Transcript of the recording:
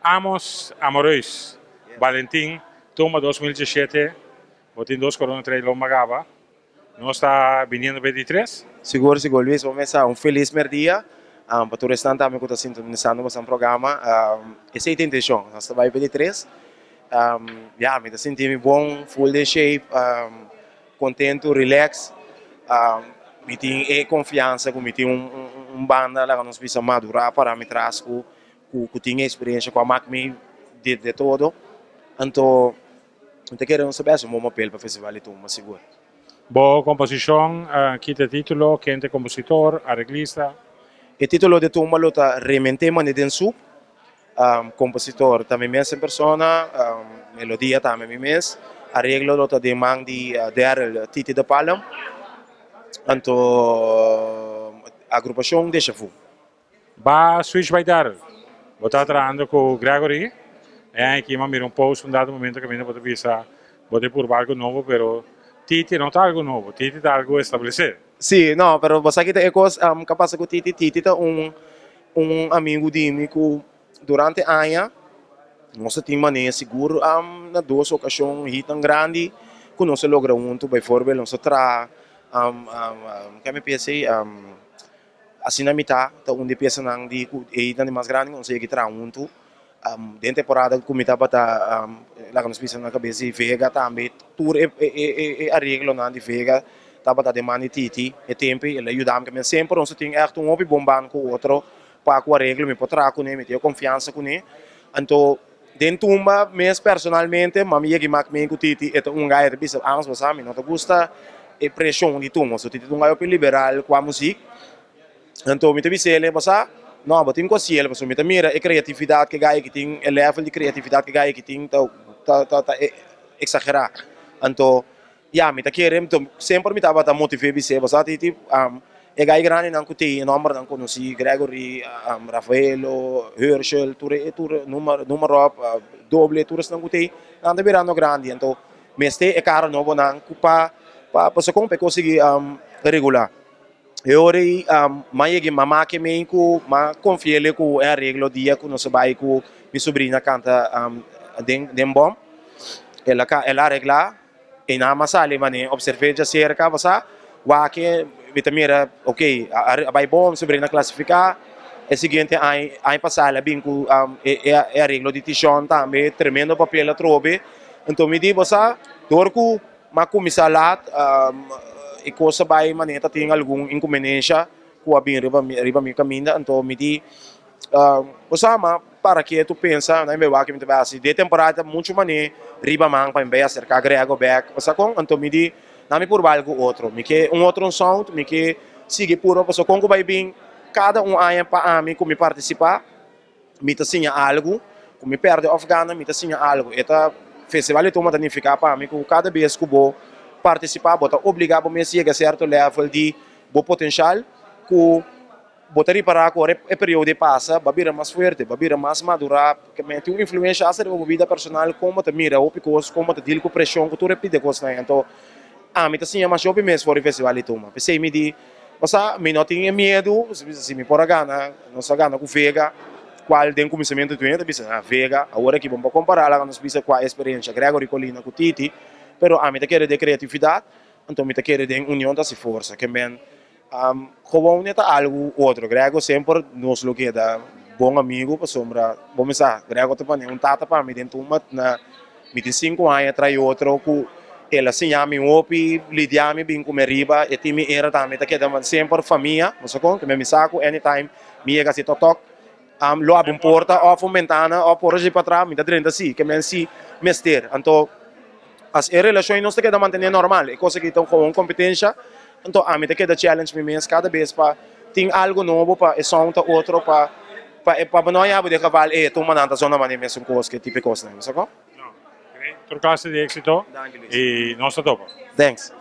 Amos Amoreus, Valentin, Tumba 2017, bo tin dos corona trae lomba gaba. Nos ta biniendo pa e di tres. Sigur, sigur Luis, bo mesa un felis merdia pa tur esnan tambe ku ta sintonisando boso programa. Esei ta intencion, nos ta bai pa e di tres. Ya, mi ta sinti mi bon, full den shape, kontentu, relax. Mi tin e konfiansa ku mi tin un banda laga nos bisa madurá para mi tras ku ku tin experiencia ku a mak mi de todo. Anto mi ta kere nos ta bes un bon papel pa Festival di Tumba sigur. Bo komposishon, ki ta e titulo, ken ta e kompositor, areglista? E titulo di Tumba lo ta Remente Mane Den Sup. Kompositor ta mi mes en persona, melodia tambe mi mes, areglo lo ta den man di Daryl Titi de Palm, anto agrupashon Deja Vu. Ba switch bai Daryl. Bo ta trahando ku Gregory e aña aki m'a mira un post un dado momento kaminda bo ta bisa bo ta purba algu nobo pero Titi no ta algu nobo, Titi ta algu establesé. Sí, no, pero bo sa ki ta e kos ka pasa ku Titi, Titi ta un un amigu di mi ku durante aña nos a tin manera sigur na dos okashon hitnan grandi ku nos a logra huntu, baivoorbeeld nos a traha ke mi piensa ei Asina mi ta, ta un di e piesanan di ku e isla di mas grandi ku nos a yega traha huntu. Den temporada ku mi tabata laga nos bisa na kabes di Vega tambe tur e e areglonan di Vega tabata den man di Titi e tempu ei. El a yuda mi semper nos a tin ègt un hopi bon band ku otro pa ku areglo mi por traha kuné, mi tin e konfiansa kuné. Anto den tumba mes personalmente mami yega i mak mi ku Titi e ta un guy e ta bisa Amos bo sa mi no ta gusta e preshon di tumba so Titi ta un guy hopi liberal kua muzik anto mi ta bisa el bo sa no bo tin ku hasi el pasobra mi ta mira e kreatividat ku e guy aki tin e level di kreatividat ku e guy aki tin ta ta ta eksagera anto Ya, mi ta kere, mi ta, semper mi tabata motivé bis'é, bo sa Titi, e gai grandinan ku tin e nòmbernan konosí, Gregory, Rafaelo, Herschel, tur e, tur numa, numa ròp, Doble, tur esnan ku tin, nan ta birando grandi, anto mester e kara nobonan ku pa, pa, pasobra kon pa e konsiguí regulá. E ora ei m'a yega e mama ke mei ku m'a konfi'el ku e areglo dia ku nos a bai ku mi sobrina kanta den, den bòm, el a, el a areglá. E nan a sali mane observe djaserka pasá wak mi ta mira ok a bai bon mi sobrina klasifiká e siguiente aña aña pasá el a bin ku e areglo di Tishon tambe tremendo papel atrobe anto mi di bo sa dor ku mi a kuminsá lat e kos a bai mane ta tin algun inkumbinensha ku a bin riba riba mi kaminda anto mi di Bo sa ma para ke tu pensa na mi wak mi ta bai hasi de temporada ta muchu mane riba man pa mi bai aserka Grego bek bo sa kon anto mi di na mi purba algu otro mi ke un otro sound mi ke sigui purba pasobra kon ku bai bin kada un aña pa ami ku mi partisipa mi ta siña algu ku mi perde of gana mi ta siña algu e ta festival di tumba ta nifiká pa mi ku kada bes ku bo partisipa bo ta obliga bo mes yega sierto level di bo potenshal ku Bo ta ripará ku ora e periodo ei pasa, bo a bira mas fuerte, bo a bira mas madurá, ke tin un influensha asta riba bo bida personal, kon bo ta mira hopi kos, kon bo ta deal ku preshon, ku tur e pida kosnan ei. Anto, ami ta siña masha hopi mes for di festival di Tuma. P'esei mi di, bo sa, mi no tin e miedu, si mi por a gana, nos a gana ku Vega, kual den kuminsamentu tur hende ta bisa, ah, Vega, awor aki bo no por kompará, laga nos bisa kua esperensha Gregory Colina ku Titi, pero ami ta kere den kreatividat, anto mi ta kere den union ta hasi forsa, ke men Gewoon e ta algu otro. Grego semper nos lo keda bon amigu pasobra bo mi sa Grego ta pone un tata pa mi den tumba na mi tin sinku aña trai otro ku el a siña mi hopi lidia mi bin ku mi riba e tin mi era tambe ta keda semper famia bo sa kon mi sa ku anytime mi yega si tok tok lo abri un porta of un bentana of por así patras mi ta drenta si ke men si mester anto As e relashon nos ta keda mantené normal, e kos aki ta un kompetensha, anto ami ta keda challenge mi mes kada bes pa tin algu nobo, pa e sound ta otro, pa pa e pa bo no haña bo den geval e tuma nan ta zona manera mesun kos ke tipo e kosnan, bo sa kon? No, great, tur klase di éksito Danki Luis. i nos ta topa. Thanks.